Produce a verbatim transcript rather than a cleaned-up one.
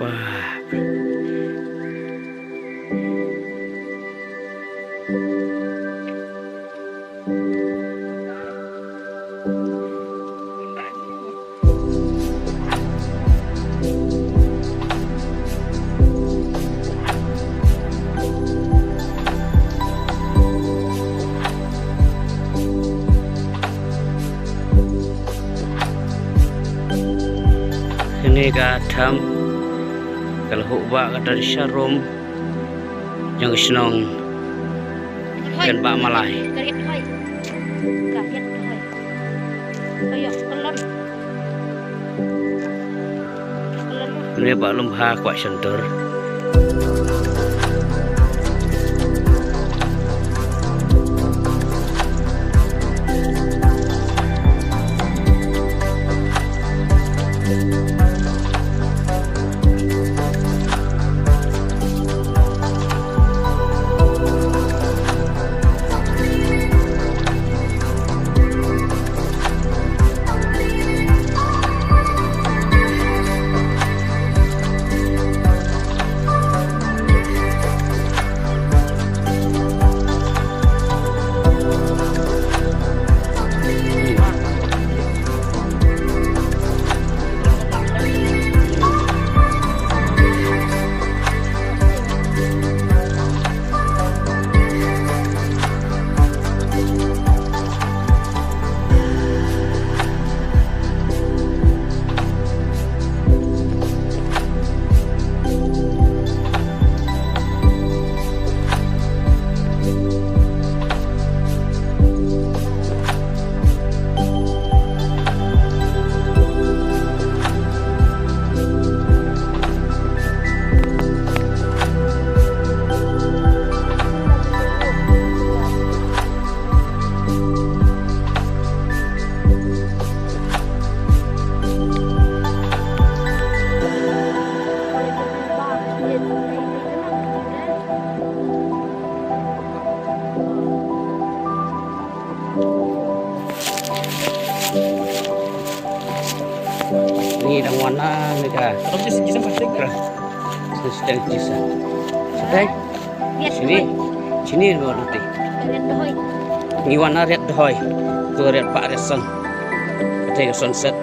Bap. Kane ka Tham, ka la huh ba ka don sharum jong ka shnong Kynbah Malai. Une Bah Lumbha kwah shon dur. Ni dang wan na ni ka. Terus sih, kisah pasti. Terus sih, kisah. Sedai. Sini. Sini dua nanti. Ngi wan na Riat Doi. Tu Riat Pak Riat Son. Kata sunset.